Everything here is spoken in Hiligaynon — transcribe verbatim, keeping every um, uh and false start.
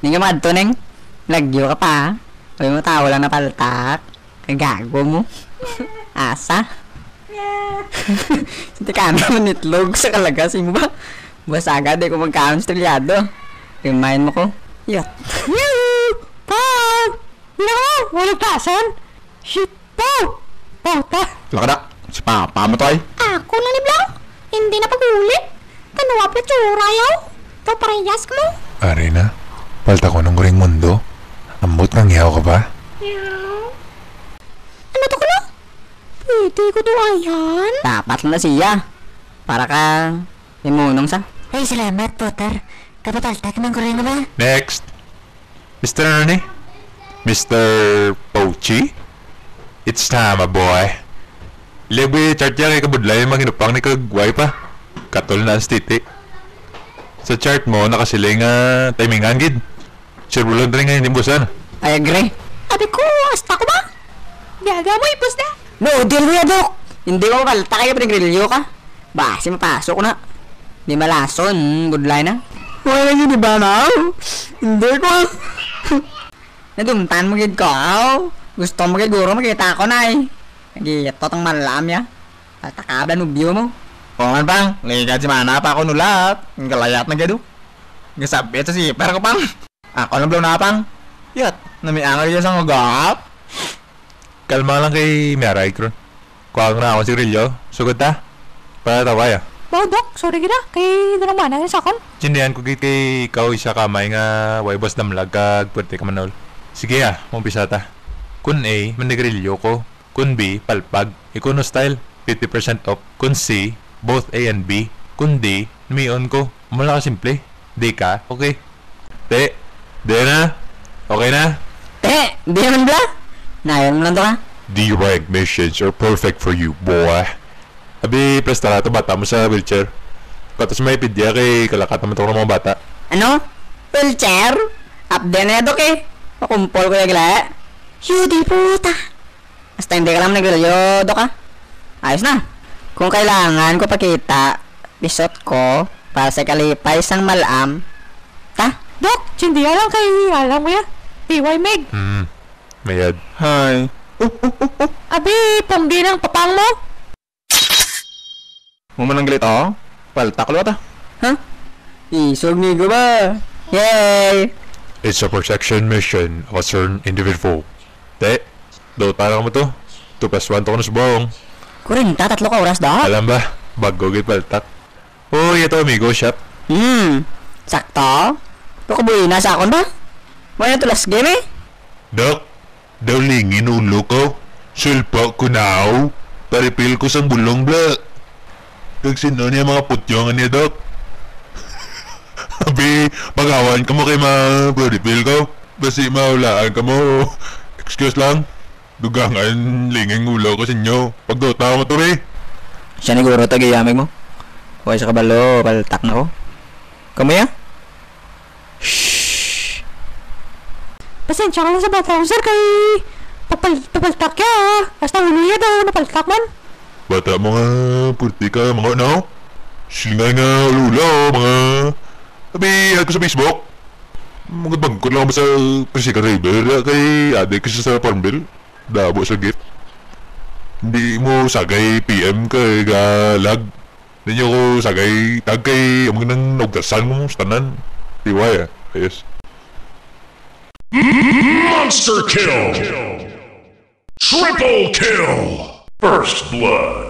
Ning madto, Neng. Lagyo ka pa, ha? Sabi mo, tao lang napaltak. Kagago mo. Asa? Sinti ka naman itlog sa kalagas, imo ba? Buwas aga, di ko magkaon sa establishado. Remind mo ko. Yot. Yoo! Pa! Wala ka! Wala tasan! Shit! Pa! Pauta! Lakadak, si papa mo to ay. Ako na ni Blang. Hindi na pag-uli. Tanwa pala tsura yaw. Daw parehas ka mo. Ari na. Palta ko nung ring mundo. Ambot kang yaw ka ba? Yaw. Ano to ko na? Pwede ko to ayan? Dapat na siya. Para ka imunong sa. Ay, salamat, Potter. Kapapaltak man ko rin ba? Next. Mister Ernie? Mister Pochi? It's time, my boy. Libre chart ya kay kabudlay ang mga ginupang ni kag way pa. Katol na ang stiti. Sa chart mo, nakasiling nga timingan gid. Sure, bulon rin nga hindi mo saan. I agree. Abi ko, hasta ko ba? Gaga mo, ipos na. No, deal mo ya, Dok. Hindi ko mapalta kayo, pinagrilyo ka. Ba, si mapasok na. Di malason, budlay na. Wala yun, di ba, now? Hindi ko. Nadumtan mo gid ko, aw. Gusto mo gid guro makita ko na, eh. Nagito tong malam ya. Tatakablan mo view mo. O man, pang, ligad si mana pa ako nulat. Ang galayat na gado. Gasabit sa zipper ko, pang. Ako lang blow na, pang. Yat, namiangal yun sa ngagap. Kalma lang kay Miyara, Ikron. Kuha ko na akong sigarilyo. Sugod ta. Para tawaya. Baw, Dok, sorry gid, ah. Kay darang mana sa akon. Chindihan ko gid kay ikaw isa ka may nga way bas damlag kag puwerte ka manol. Sige, ah, umpisa ta. Kun A, manigarilyo ko. Kun B, palpag. Ikuno style, fifty percent off. Kun C, both A and B. Kun D, namion ko. Mula ka simple. Di ka? Okay. Te, di na? Okay na? Te, di naman bla. Nayon mo lang to ka. The rank missions are perfect for you, boy. Abi, presta na to bata mo sa wheelchair. Katos may pidya kay kalakat naman to ng mga bata. Ano? Wheelchair? Update na yadok eh. Pakumpol ko yung gila. Yudi puta. Hasta hindi ka lang naglayo, Dok, ah. Ayos na. Kung kailangan ko pakita, bisot ko para sa kalipay sang malam. Ta? Dok, chindiya lang kay alam ko ya. P Y Meg. Hmm. Mayad. Hi. Abi, punggi ng papang mo. Mo man ang galit, oh. Paltak lo ta. Ha? Isog ni ba? Yay! It's a protection mission of a certain individual. Te, do para mo to. Two plus one to ko na subong. Kurinta, tatlo ka oras, Doc? Alam ba? Bago gid paltak. Uy, ito, amigo, shop. Hmm. Sakto. Pero kabuhi na sa akon ba? Wala to last game eh. Doc, daw lingin ulo ko. Sulpa ko na ako. Paripil ko sang bulong, bla. Kag sino niya mga putyo nga niya, Doc? Abi, pagawan ka mo kay ma-, paripil ko. Basi mahulaan ka mo. Excuse lang. Dugangan, linging ulo ko sa inyo. Pagduta mo to, be. Siya ni guro to, giyamig mo. Huwag sa kabalo, paltak na ko. Kamu ya? Shh! Pasensya ka lang sa bata ko, sir, kay papal-, papaltak ya, ah. Hasta ulo ya daw, napaltak man. Bata mo nga, purti ka, mga ano? Silingay nga ulo-ulo, mga... Abi, add ko sa Facebook. Mga bangkot lang ba sa Tricycle River, kay adik ka sa Farmville. Dabo sa gift. Hindi mo sagay P M kay ga lag. Hindi nyo ko sagay tag kay amang nang naugasan mo sa tanan. Di why, ah? Ayos. Monster kill! Triple kill! First blood!